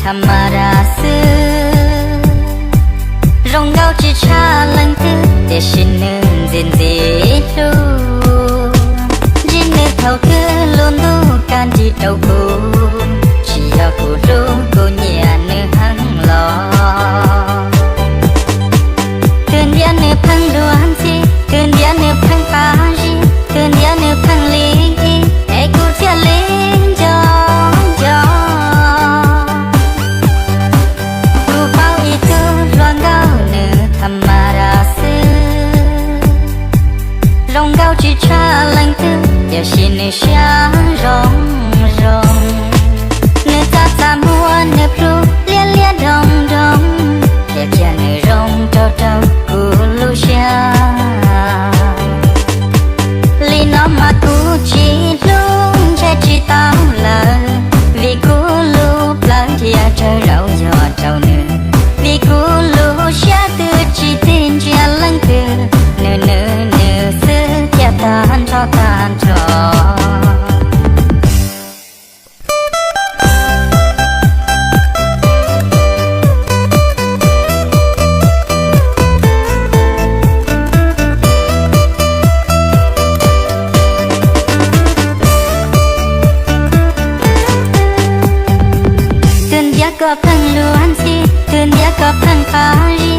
tha ma da xwb. Zoo nkauj tsis tshaj leej twg, tiam sis nws ntxim ntxim hlub. Ntsib nws thaum twg lub ntuj kaj nrig rau kuv, tsis yog kuv hlub kuv nyiam nws heev los. Tus ntiav nws pheej luag ntxhi, tus ntiav nws pheej qab zib, tus ntiav nws pheej lig ib, es kuv thiaj li nco nco. Kuv paub ib tug hluas nkauj nws tha ma da xwb. Zoo nkauj tsis tshaj leej twg, tiam sis nws siab zoo zoo. Nws txaj txaj muag nws plhu liab liab dhoo dhoo, qhia kiag nws zoo rau rau kuv lub siab. Li no mas kuv tsis hlub ntshai tsis tau lawm, vim kuv lub plawv nrhiav tsawg zaus yog rau nws. Vim kuv lub siab twb tsis tig ntsia leej twg, nws nws nws xwb thiaj tag nrho tag nrho. Tus ntiav koj pheej luag ntxhi, tus ntiav koj pheej qab zib,